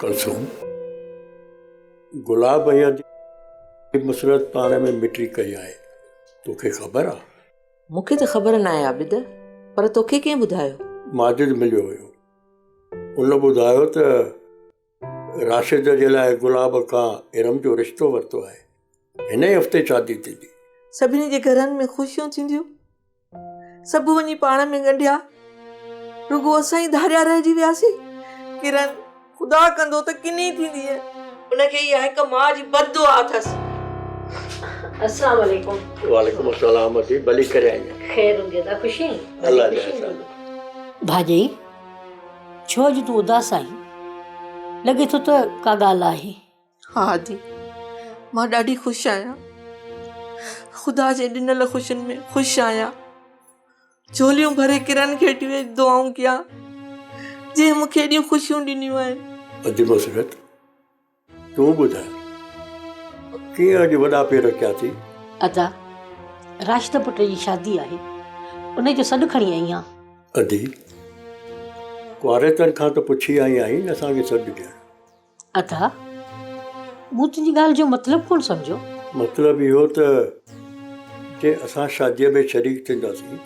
ڪلثوم، گلاب ۽ ادي مسرت پاڻ ۾ مٽي ڪئي آهي، توکي خبر آ؟ مون کي ته خبر ناهي عابد، پر توکي ڪنهن ٻڌايو؟ ماجد مليو هيو، ان ٻڌايو ته راشد جي لاء گلاب کان ارم جو رشتو ورتو آهي، هن ئي هفتي شادي ٿيندي. سڀني جي گهرن ۾ خوشيون ٿينديون. سڀ وڃي پاڻ ۾ ڳنڍيا. رڳو اسان ئي ڌاريا رهجي وياسين. ڪرن، خدا ڪندو ته ڪني ٿيندينء. ان کي اها هڪ ماء جي بد دعا اٿس. السلام عليڪم. وعليڪم السلام ادي ڀلي ڪري آئين. خير هجي ادا خوش آهين؟ الله جا احسان. ڀاڄائي ڇو اڄ تون اداس آهين؟ لڳي ٿو ته ڪا ڳالهه آهي. ها ادي، مان ڏاڍي خوش آهيان. خدا جي ڏنل خوشين ۾ خوش آهيان. جهوليون ڀري ڪرن کي ٽيوي دعائون ڪيان، جنهن مون کي ايڏيون خوشيون ڏنيون آهن. ادي مسرت، تون ٻڌاء، ڪيئن اڄ وڏا پير ڪيا ٿي؟ ادا، راشد پٽ جي شادي آهي، انهي جو سڏ کڻي آئي آهيان. ادي، ڪنواريتن کان ته پڇي آئي آهين نه اسان کي سڏ ڏيڻ. ادا، مون تنهنجي ڳالهه جو مطلب ڪونه سمجهيو. مطلب اهو ته جي اسان شاديء ۾ شريڪ ٿينداسين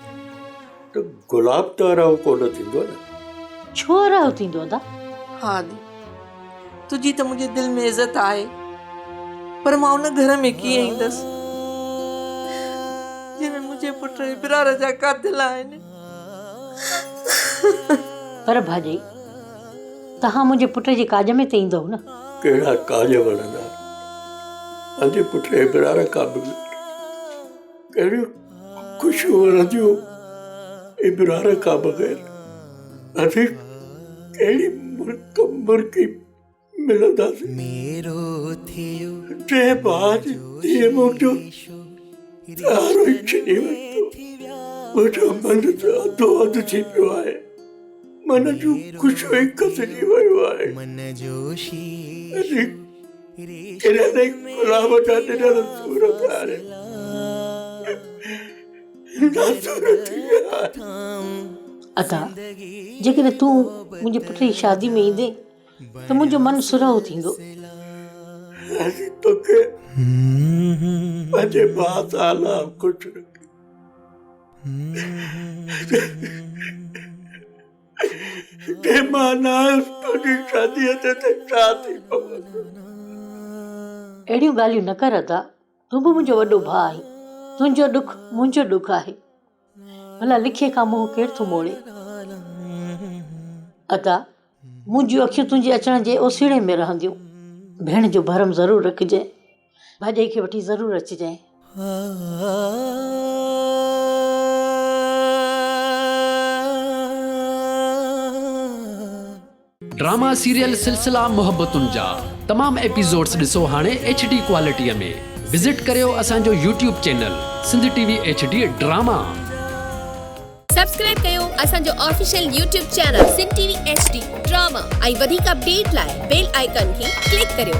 ته گلاب ته ارهو ڪونه ٿيندو نه. ڇو ارهو ٿيندو ادا؟ ها ادي، تنهنجي ته منهنجي دل ۾ عزت آهي، پر مان ان گهر ۾ ڪيئن ايندس، جنهن ۾ منهنجي پٽ ابرار جا قاتل آهن. پر ڀاڄائي، توهان منهنجي پٽ جي ڪاڄ ۾ ته ايندؤ نه؟ ڪهڙا ڪاڄ وڻندا پنهنجي پٽ ابرار کان به ڪهڙيون خوشيون وڻنديون ابرار کان بغير اسين ڪهڙي مرڪ مرڪي ملنداسين جنهن ڀاء جي ڌيء منهنجو سهارو ئي ڇني ورتو منهنجو من ته اڌو اڌ ٿي پيو آهي من جون خوشيون ئي کسجي ويون آهن ڪريل ۽ گلاب جا ڏنل سور پياري ناسور ٿي ويا آهن. ادا جيڪڏهن تون منهنجي پٽ جي شادي ۾ ايندين ته منهنجو من سرهو ٿيندو. اسين توکي پنهنجي ڀاء سان الله خوش رکي. جي مان نه آيس تنهنجي شاديء تي ته ڇا ٿي پوندو. اهڙيون ڳالهيون نه ڪر ادا، تون به منهنجو وڏو ڀاء آهين، تنهنجو ڏک منهنجو ڏک آهي. ڀلا لکي کان منهن ڪير ٿو موڙي. ادا، منهنجيون اکيون تنهنجي اچڻ جي اوسيئڙي ۾ رهنديون. ڀيڻ جو ڀرم ضرور رکجانء. ڀاڄائي کي وٺي ضرور اچجانء. ڊراما سيريل سلسلا محبتن جا تمام ايپيسوڊس ڏسو هاڻي ايڇ ڊي ڪوالٽي ۾ وزٽ ڪريو اسان جو YouTube channel Sindh T V H D drama. Subscribe ڪيو اسان جو official YouTube channel Sindh T V H D drama ۽ وڌيڪ اپڊيٽ لاء بيل آئيڪان کي ڪلڪ ڪريو.